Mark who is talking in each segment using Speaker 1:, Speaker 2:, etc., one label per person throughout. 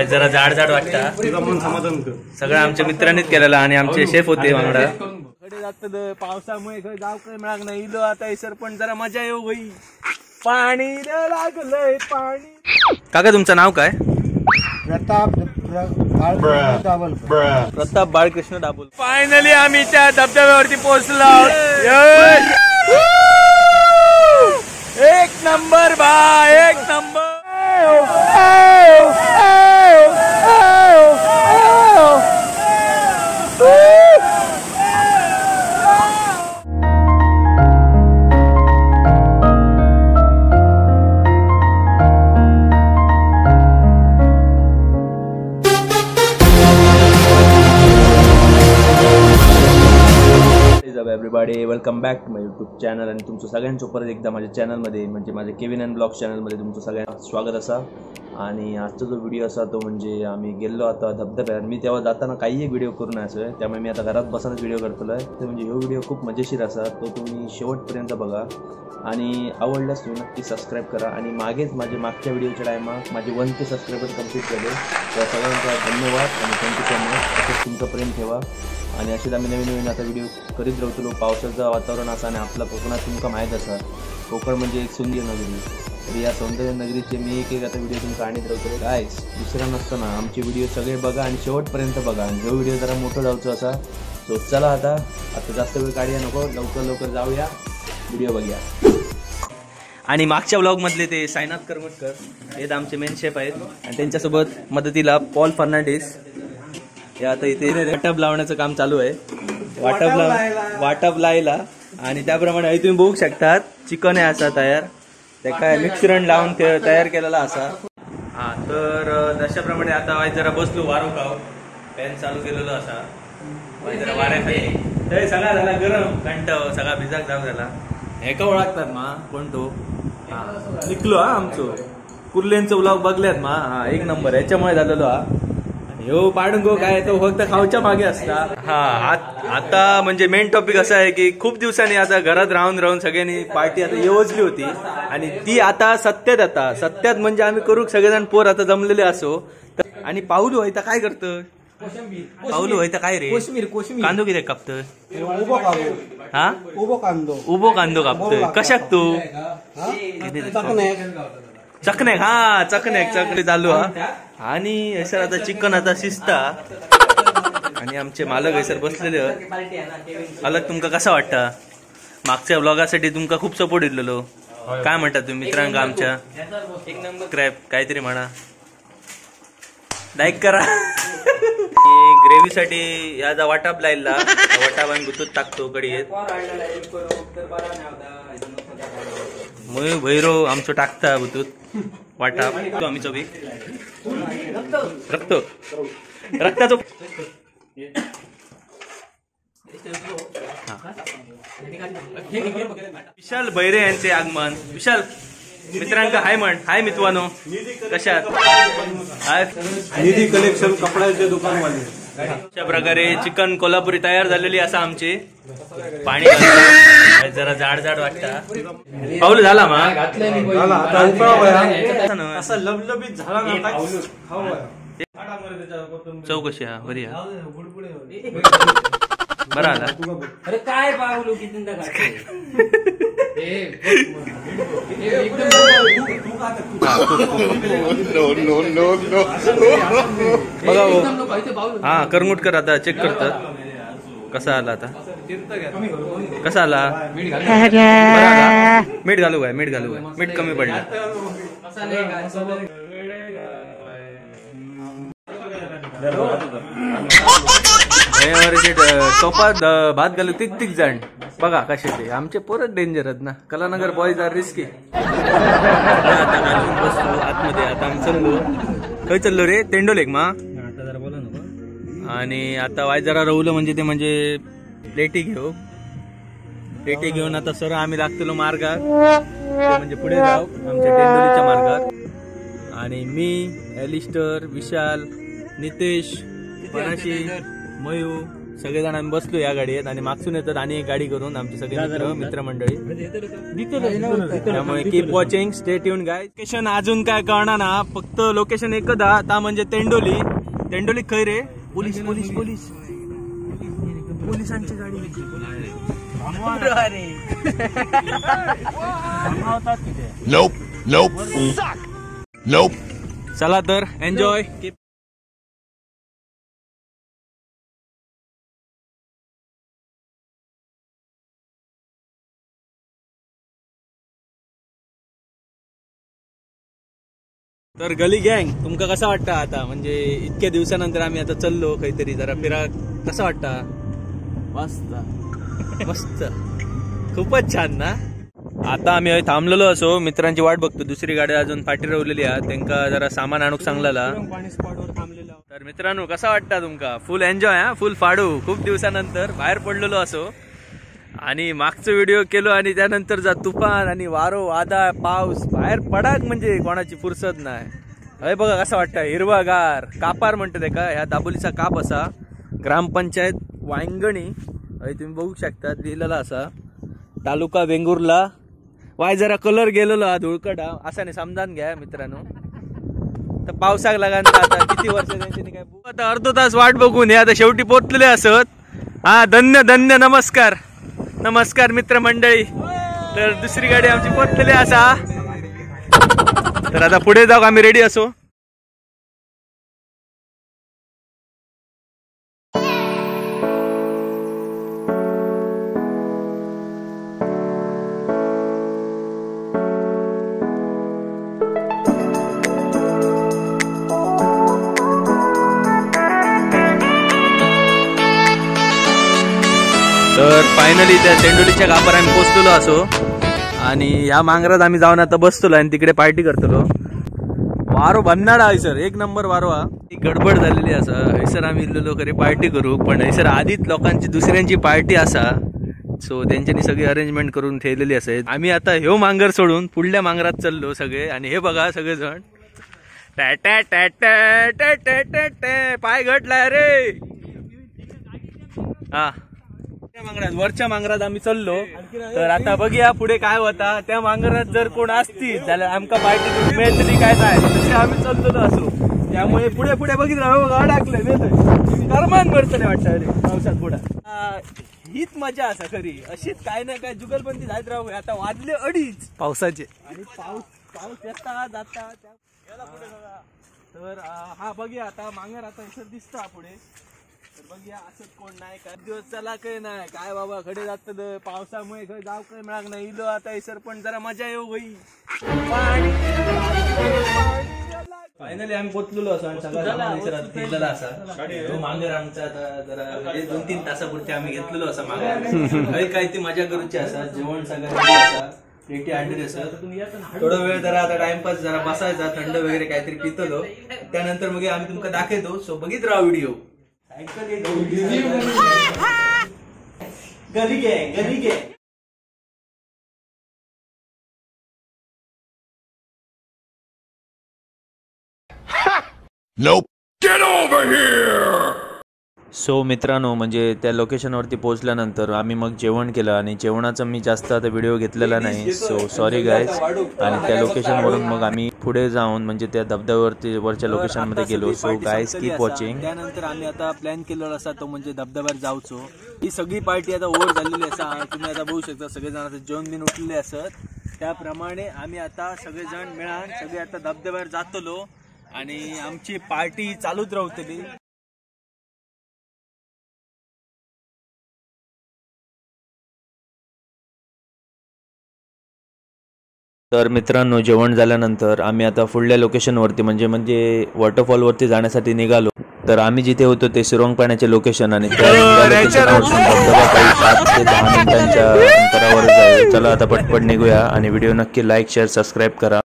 Speaker 1: जरा जाड जाड वाटता. सगळं आमच्या मित्रांनीच केलेलं आणि आमचे शेफ होते वांगडा. पावसामुळे खंय जावंक मेळाक ना इलो आता हयसर, पण जरा मजा येऊ गई. पाणी लागलंय पाणी. काका तुमचं नाव काय?
Speaker 2: प्रताप दाभोलकर.
Speaker 1: प्रताप बाळकृष्ण दाभोलकर. फायनली आम्ही त्या धबधब्यावरती पोहोचलो. एक नंबर भाई, एक number. Welcome back to my YouTube channel. आणि तुमचं सगळ्यांचं परत एकदा माझ्या चॅनलमध्ये म्हणजे माझ्या केविन अँड ब्लॉग चॅनलमध्ये तुमचं सगळ्यांना स्वागत असा. आणि आजचा जो व्हिडिओ असा तो म्हणजे आम्ही गेलो आता धबधब्यात. मी तेव्हा जाताना काही एक व्हिडिओ करून असं, त्यामुळे मी आता घरात बसूनच व्हिडिओ करतलो आहे. ते म्हणजे ह्यो व्हिडिओ खूप मजेशीर असा, तो तुम्ही शेवटपर्यंत बघा आणि आवडल्यास तुम्ही नक्की सबस्क्राईब करा. आणि मागेच माझे मागच्या व्हिडिओच्या टायमात माझे 1K subscriber complete झाले, तर सगळ्यांचा धन्यवाद आणि thank you so much. तसंच तुमचं प्रेम ठेवा आणि असेच आम्ही नवीन नवीन आता व्हिडिओ करीत राहतलो. पावसाचं वातावरण असा आणि आपला कोकणात तुमका माहीत असा, कोकण म्हणजे एक सुंदर नगरी. तर या सौंदर्य नगरीचे मी एक एक आता व्हिडिओ तुमका आणीत राहतलो. काय दुसरा नसताना आमचे व्हिडिओ सगळे बघा आणि शेवटपर्यंत बघा. आणि जो व्हिडिओ जरा मोठं जायचो असा, सो चला आता आता जास्त वेळ काढूया नको, लवकर लवकर जाऊया, व्हिडिओ बघूया. आणि मागच्या ब्लॉगमधले ते साईनाथ करमटकर हे आमचे मेन शेफ आहेत आणि त्यांच्यासोबत मदतीला पॉल फर्नांडिस. हे आता इथे वाटप लावण्याचं काम चालू आहे, वाटप लायला. आणि त्याप्रमाणे तुम्ही बघू शकतात चिकन आहे असा तयार, ते काय मिक्सरण लावून ते तयार केलेला असा. हा तर तशाप्रमाणे आता जरा बसलो वारो खाव, फॅन चालू केलेलो असा जरा वाऱ्याखाली. ते सगळा झाला गरम कंट, सगळा भिजाक जाम झाला. हेका ओळखतात मा कोण तो निकलो हा आमचो कुर्लेंचो ब्लॉग बघल्यात मा. हा एक नंबर याच्यामुळे झालेलो हा. ह्यो पाडंगो काय तो फक्त खावच्या मागे असता. हा आता म्हणजे मेन टॉपिक असा आहे की खूप दिवसांनी आता घरात राहून राहून सगळ्यांनी पार्टी आता येवजली होती आणि ती आता सत्यात, आता सत्यात म्हणजे आम्ही करू सगळेजण पोर आता जमलेले असो. आणि पाऊलू होयता काय करतं, पाऊलू होयता काय रे, कांदो किती कापत? हा
Speaker 2: उभो कांदो,
Speaker 1: उभो कांदो कापतोय. कशाक तू? चकनेक. हा चकनेक, चकने चालू हा. आणि सर आता चिकन आता शिजता आणि आमचे मालक सर बसलेले. अलग तुमका कसा वाटता? मागच्या ब्लॉगासाठी तुमका खूप सपोर्ट दिलेलो, काय म्हणता तुम्ही मित्रांका आमच्या? क्रॅप काहीतरी म्हणा, लाईक करा. ग्रेव्हीसाठी ह्या वाटाप लायला, वाटाप आम्ही गुतूत टाकतो कडीत. मयूर भैरव आमचो टाकता गुतूत वाटाप. तो आम्ही चोबी रक्त रक्ताचो. विशाल भैरे यांचे आगमन. विशाल मित्रांका हाय म्हण. हाय मित्रांनो, कशात? हाय.
Speaker 2: निधी कलेक्शन कपड्याचे दुकानवाले.
Speaker 1: अशा प्रकारे चिकन कोल्हापुरी तयार झालेली असा आमची. पाणी जरा जाड जाड वाटता. पाऊल झाला मा
Speaker 2: असा लबलबीत झाला ना.
Speaker 1: चौकशी हा बरी हा बरा आला.
Speaker 3: अरे काय पाऊल किती
Speaker 1: बघा. हा करमुटकर आता चेक करतात कसा आला आता, कसा आला. मीठ घालू काय? मीठ घालू काय? मीठ कमी पडलं. टोपात भात घालू तीक तीक जण बघा कसे ते आमचे पोरच डेंजर आहेत ना. Kalanagar boys are risky. आता घालून बसलो आतमध्ये. आता आम्ही चाललो, खंय चाललो रे? तेंडोलेक मा. आणि आता वाय जरा रवलं म्हणजे ते म्हणजे प्लेटी घेऊ, प्लेटी घेऊन आता सर आम्ही लागतलो मार्गात, म्हणजे पुढे जाऊ आमच्या तेंडोलीच्या मार्गात. आणि मी, एलिस्टर, विशाल, नितेश, पणाशी, मयू सगळेजण आम्ही बसलो या गाडयेत आणि मागसून येतात आणि एक गाडी करून आमचे सगळे मित्रमंडळी. त्यामुळे keep watching, stay tune guys. Location अजून काय कळणार ना, फक्त लोकेशन एकच हा म्हणजे तेंडोली. तेंडोली खंय रे? पोलीस पोलीस पोलीस पोलिसांची गाडी.
Speaker 4: Nope, nope, nope.
Speaker 1: चला तर एन्जॉय. तर गली गँग तुमका कसा वाटतं आता? म्हणजे इतक्या दिवसानंतर आम्ही आता चाललो काहीतरी जरा फिरा, कसं वाटतं?
Speaker 3: मस्त
Speaker 1: मस्त, खूपच छान ना. आता आम्ही थांबलेलो असो, मित्रांची वाट बघतो. दुसरी गाडी अजून फाटी रवलेली आहे, त्यांका जरा सामान आणूक सांगलेला. तर मित्रांनो कसा वाटता तुमका? फुल एन्जॉय हा, फुल फाडू. खूप दिवसानंतर बाहेर पडलेलो असो आणि मागचं व्हिडिओ केलो आणि त्यानंतर जा तुफान आणि वारो वादा पाऊस, बाहेर पडाक म्हणजे कोणाची फुरसत नाही. अरे बघा कसं वाटतं, हिरवागार कापार म्हणतात का, ह्या दाबोलीचा काप असा, ग्रामपंचायत वांगणी. अरे तुम्ही बघू शकता लिहिलेला असा, तालुका वेंगुर्ला. वाय जरा कलर गेलेलो हा धुळकट हा, असा नाही समजान घ्या मित्रांनो. तर पावसाक लागान आता किती वर्ष त्यांच्यानी काय. आता अर्धो तास वाट बघून हे आता शेवटी पोचलेले असत. हा धन्य धन्य, नमस्कार नमस्कार मित्रमंडळी. तर दुसरी गाडी आमची पोचलेली असा. तर आता पुढे जाऊ, आम्ही रेडी असो. तर फायनली त्या तेंडोलीच्या गापार आम्ही पोचलेलो असो आणि ह्या मांगरात आम्ही जाऊन आता बसतलो आणि तिकडे पार्टी करतलो. वारो भन्नाडा हयसर, एक नंबर वारो हा. गडबड झालेली असा हयसर आम्ही इल्लेलो खरी पार्टी करू, पण हयसर आधीच लोकांची दुसऱ्यांची पार्टी असा, सो त्यांच्यानी सगळी अरेंजमेंट करून ठेवलेली असे. आम्ही आता ह्यो मांगर सोडून पुढल्या मांगरात चाललो सगळे. आणि हे बघा सगळेजण टॅ टॅ टॅ टॅ टॅ टॅ टॅ, पाय घटलाय रे. हा मांगरात, वरच्या मांगरात आम्ही चाललो. तर आता बघूया पुढे काय होता. त्या मांगरात जर कोण असतील जाल्यार आमका पार्टी मेळतली काय नाही, तसे आम्ही चाललेलो असो. त्यामुळे पुढे पुढे बघितलं अडकले करमान पडतले वाटतं रे पावसात पुढे. हीच मजा असा खरी, अशीच काय ना काय जुगलबंदी जायत राहू. आता वाजले 2:30 पावसाचे आणि पाऊस पाऊस येता जाता. तर हा बघूया आता मांगर आता सर दिसता पुढे. तर बघूया असंच कोण नाही काय दिवस चला काय नाही काय बाबा खडे जात पावसामुळे खंय जाव काय मिळाक नाही. इलो आता सर पण जरा मजा येऊ गई. फायनली आम्ही पोचलेलो असो आणि सगळा सामान असा. तो मांगर आमचा आता जरा म्हणजे 2-3 तासापुरते आम्ही घेतलेलो असा मांगर. काही काय ती मजा करूची असा, जेवण सगळं असा प्लेटी आणलेली असा. थोडा वेळ जरा आता टाइमपास जरा बसायचा, थंड वगैरे काहीतरी पितलो, त्यानंतर मग आम्ही तुमका दाखवतो. सो बघित राहा व्हिडिओ. गली गे गली गे.
Speaker 4: Nope. Get over here.
Speaker 1: So मित्रांनो म्हणजे त्या लोकेशनवरती पोहोचल्यानंतर आम्ही मग जेवण केलं आणि जेवणाचा मी जास्त आता व्हिडिओ घेतलेला नाही, सो सॉरी गाईज. आणि त्या लोकेशनवरून मग आम्ही पुढे जाऊन म्हणजे त्या धबधब्यावरती वरच्या लोकेशनमध्ये गेलो. So guys keep watching. त्यानंतर आम्ही आता प्लॅन केलेला असा तो म्हणजे धबधब्यावर जाऊचो. ही सगळी पार्टी आता ओव्हर झालेली असा, तुम्ही आता बघू शकता सगळेजण आता जेवण बिन उठलेले असत. त्याप्रमाणे आम्ही आता सगळेजण मिळान सगळे आता धबधब्यावर जातलो आणि आमची पार्टी चालूच राहतली. तर मित्रांनो जेवण झाल्यानंतर आम्ही आता पुढल्या लोकेशनवरती म्हणजे म्हणजे वॉटरफॉलवरती जाण्यासाठी निघालो. तर आम्ही जिथे होतो ते सुरंगपाण्याचे लोकेशन आणि त्या लोकेशनवरून धबधबा काही 7 ते 10 मिनिटांच्या अंतरावर जाईल. चला आता पटपट निघूया आणि व्हिडिओ नक्की लाईक शेअर सबस्क्राईब करा.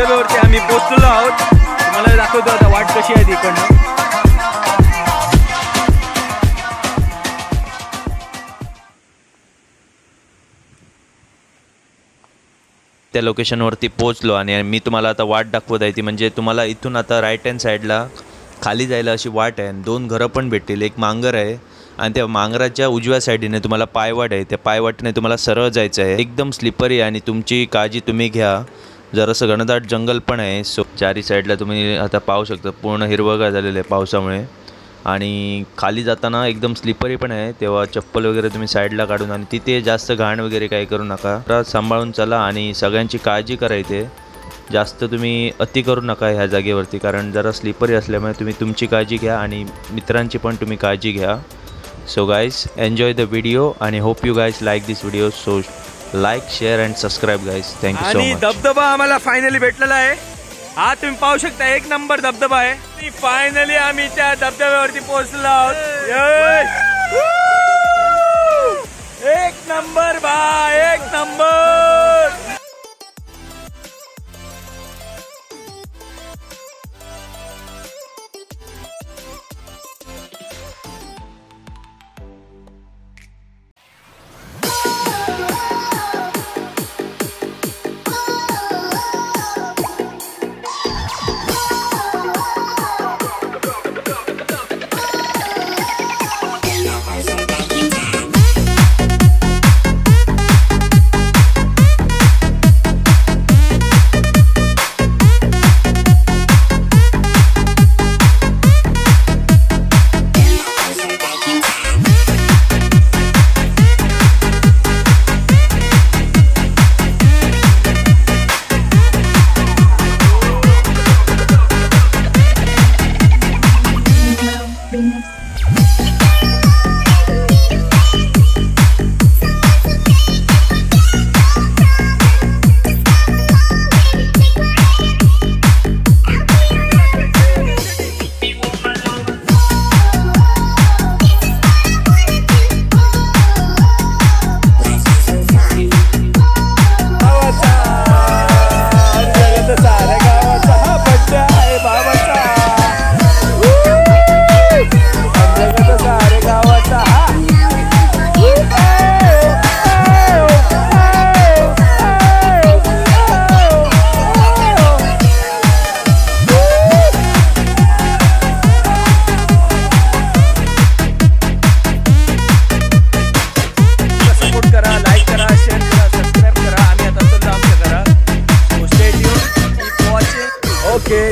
Speaker 1: धबधब्यावरती आम्ही पोहोचलेलो आहोत. तुम्हाला दाखवतो आता वाट कशी आहे तिकडनं. त्या लोकेशनवरती पोहोचलो आणि मी तुम्हाला आता वाट दाखवत आहे ती म्हणजे तुम्हाला इथून आता राईट हँड साईडला खाली जायला अशी वाट आहे आणि 2 घरं पण भेटतील. एक मांगर आहे आणि त्या मांगराच्या उजव्या साईडीने तुम्हाला पायवाट आहे. त्या पायवाटीने तुम्हाला सरळ जायचं आहे. एकदम स्लिपरी आणि तुमची काळजी तुम्ही घ्या. जरासं घनदाट जंगल पण आहे. सो चारी साईडला तुम्ही आता पाहू शकता पूर्ण हिरवगार झालेलं आहे पावसामुळे. आणि खाली जाताना एकदम स्लिपरी पण आहे, तेव्हा चप्पल वगैरे तुम्ही साईडला काढून आणि तिथे जास्त घाण वगैरे काही करू नका. तर सांभाळून चला आणि सगळ्यांची काळजी करा. इथे जास्त तुम्ही अति करू नका ह्या जागेवरती, कारण जरा स्लिपरी असल्यामुळे तुम्ही तुमची काळजी घ्या आणि मित्रांची पण तुम्ही काळजी घ्या. So guys enjoy the video आणि hope you guys like this video. So like, share and subscribe guys. Thank you so much.
Speaker 5: धबधबा आम्हाला फायनली भेटलेला आहे. हा तुम्ही पाहू शकता एक नंबर धबधबा आहे. फायनली आम्ही त्या धबधब्यावरती पोहोचलो आहोत. एक नंबर भाई, एक नंबर.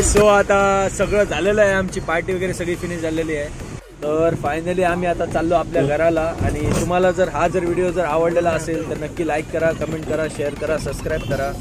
Speaker 1: सो आता सगळं झालेलं आहे, आमची पार्टी वगैरे सगळी फिनिश झालेली आहे. तर फायनली आम्ही आता चाललो आपल्या घराला. आणि तुम्हाला जर हा जर व्हिडिओ जर आवडलेला असेल तर नक्की लाईक करा, कमेंट करा, शेअर करा, सबस्क्राईब करा.